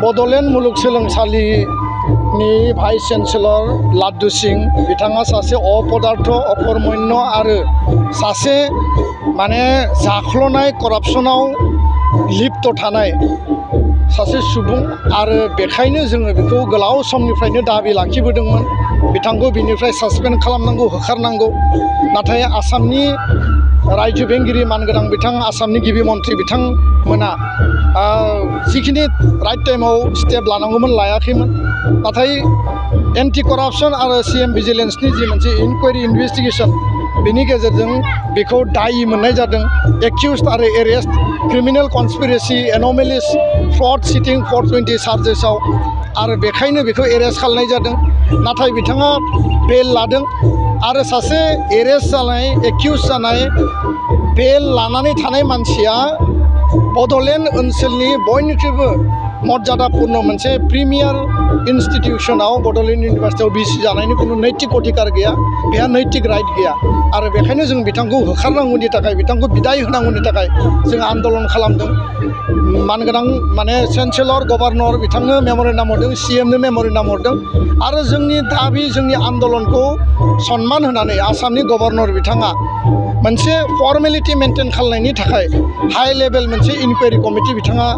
बड'लेण्ड मुलुगसोलोंसालिनि vice chancellor laddu सिं बिथाङा सासे अपदार्थ अकर्मण्य आरो सासे माने जाख्ल'नाय करापसनाव लिप्त थानाय सासे सुबुं आरो बेखायनो जोङो बेखौ गोलाव समनिफ्रायनो दाबि लाखिबोदोंमोन बिथांखौ बिनिफ्राय सासपेन्ड खालामनांगौ होखारनांगौ नाथाय आसामनि रायजो बेंगिरि मानगोनां बिथां आसामनि गिबि मन्थ्रि बिथांमोना जिखिनि राइट टाइमाव स्टेप लानांगौमोन लायाखैमोन नाथाय एन्टि करापसन आरो CM भिजिलेन्सनि जि मोनसे इनकुवारि इनभेस्टिगेसन बेनि गेजेरजों बेखौ दायि मोननाय जादों एक्यूज्ड आरो एरेस्ट क्रिमिनेल कनस्पिरेसि एन'मेलिस फ्रड चिटिं 420 चार्जेसआव आरो बेखायनो बेखौ एरेस्ट खालामनाय जादों नाथाय बिथाङा बेल लादों आरो सासे एरेस्ट जानाय एक्यूज जानाय बेल लानानै थानाय मानसिया बड'लेण्ड ओनसोलनि बयनिख्रुइबो मर्यादापूर्ण मोनसे प्रिमियार इन्स्टिटिउसनाव बड'लेण्ड इउनिभार्सिटियाव बिसि जानायनि खुनु नैतिक अधिकार गैया बेहा नैतिक राइट गैया आरो बेखायनो जों बिथांखौ होखारनांगौनि थाखाय बिथांखौ बिदाय होनांगौनि थाखाय जों आन्दलन खालामदों मानगोनां माने चेन्सेलर गभर्नर बिथांनो मेम'रेन्डाम हरदों CMनो मेम'रेन्डाम हरदों आरो जोंनि दाबि जोंनि आन्दलनखौ सन्मान होनानै आसामनि गभर्नर बिथाङा मोनसे फर्मेलिटि मेनटेन खालामनायनि थाखाय हाइ लेभेल मोनसे इनकुवारि कमिटि बिथाङा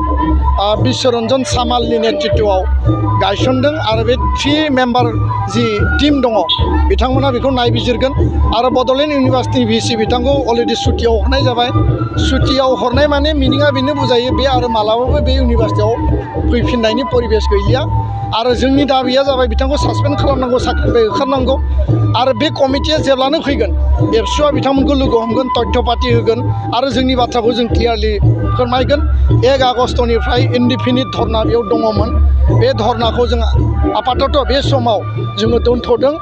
बिश्वरन्जन सामालनि नेतृत्वआव गायसनदों आरो बे 3 मेम्बार जि टीम दङ बिथांमोना बेखौ नायबिजिरगोन आरो बड'लेण्ड इउनिभार्सिटिनि VC बिथांखौ अलरेडि सुटियाव हरनाय जाबाय सुटियाव हरनाय माने मिनिङा बेनो बुजायो बे आरो मालाबाबो बे इउनिभार्सिटियाव फैफिननायनि परिबेस गैलिया आरो जोंनि दाबिया जाबाय बिथांखौ सासपेन्ड खालामनांगौ साख्रिनिफ्राय होखारनांगौ आरो बे कमिटिया जेब्लानो फैगोन एबसुआ बिथांमोनखौ लोगो हमगोन तथ्य पाति होगोन आरो जोंनि बाथ्राखौ जों क्लियारलि फोरमायगोन 1 आगस्तनिफ्राय इनडिफिनिट धर्ना बेयाव दङमोन बे धर्नाखौ जों आपातत बे समाव जोङो दोनथ'दों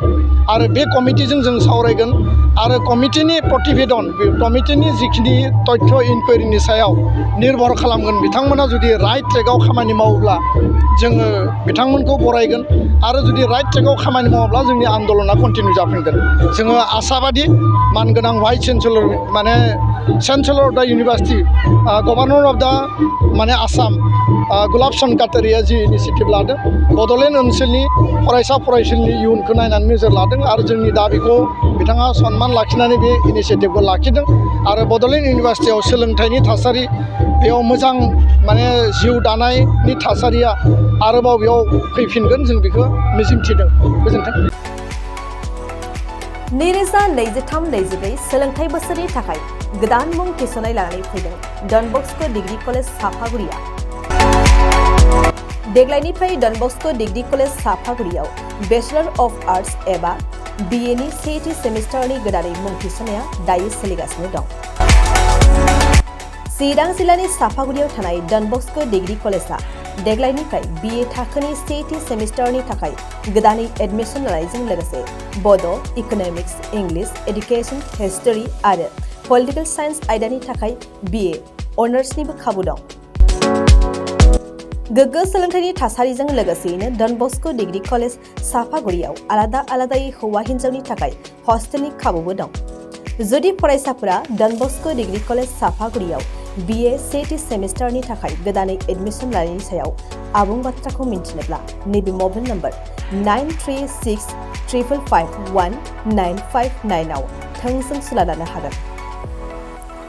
आरो बे कमिटिजों जों सावरायगोन आरो कमिटिनि प्रतिवेदन बे कमिटिनि जिखिनि तथ्य इनकुवारिनि सायाव निर्भर खालामगोन बिथांमोना जुदि राइट ट्रेकआव खामानि मावोब्ला जोङो बिथांमोनखौ बरायगोन आरो जुदि राइट ट्रेकआव खामानि मावाब्ला जोंनि आन्दलना कन्टिनिउ जाफिनगोन जोङो आसाबादि मानगोनां भाइस चेन्सेलर माने chancellor of the university governor of the माने आसाम गुलाब चन्द काटारिया जि इनिसिएटिभ लादों बड'लेण्ड ओनसोलनि फरायसा फरायसुलिनि इयुनखौ नायनानै नोजोर लादों आरो जोंनि दाबिखौ बिथाङा सन्मान लाखिनानै बे इनिसिएटिभखौ लाखिदों आरो बड'लेण्ड इउनिभार्सिटियाव सोलोंथाइनि थासारि बेयाव मोजां माने जिउ दानायनि थासारिया आरोबाव बेयाव फैफिनगोन जों बेखौ मिजिंथिदों गोजोन्थों 2023-24 सोलोंथाइ बोसोरनि थाखाय गोदान मुं थिसननाय लानानै फैदों डन बस्क' डिग्री कलेज साफागुरिया देग्लायनिफ्राय डन बस्क' डिग्री कलेज साफागुरियाव बेचलर अफ आर्ट्स एबा BA नि सेथि सेमिस्टारनि गोदानै मुं थिसननाया दायो सोलिगासिनो दं चिरां जिल्लानि साफागुरियाव थानाय डन बस्क' डिग्री कलेजआ देग्लायनिफ्राय BA थाखोनि सेथि सेमिस्टारनि थाखाय गोदानै एडमिशन लानायजों लोगोसे बड', इक'नमिक्स, इंलिश, एडुकेशन, हिस्टरी आरो पलिटिकल साइन्स आयदानि थाखाय BA अनार्सनिबो खाबु दं गोग्गो सोलोंथाइनि थासारिजों लोगोसेयैनो डन बस्क' डिग्री कलेज साफागुरियाव आलादा आलादायै हौवा हिन्जावनि थाखाय हस्टेलनि खाबुबो दं जुदि फरायसाफोरा डन बस्क' डिग्री कलेज साफागुरियाव BA सेथि सेमिस्टारनि थाखाय गोदानै एडमिशन लानायनि सायाव आबुं बाथ्राखौ मिन्थिनोब्ला नैबे मबाइल नम्बर 9365519559 आव थोंजों सुला लानो हागोन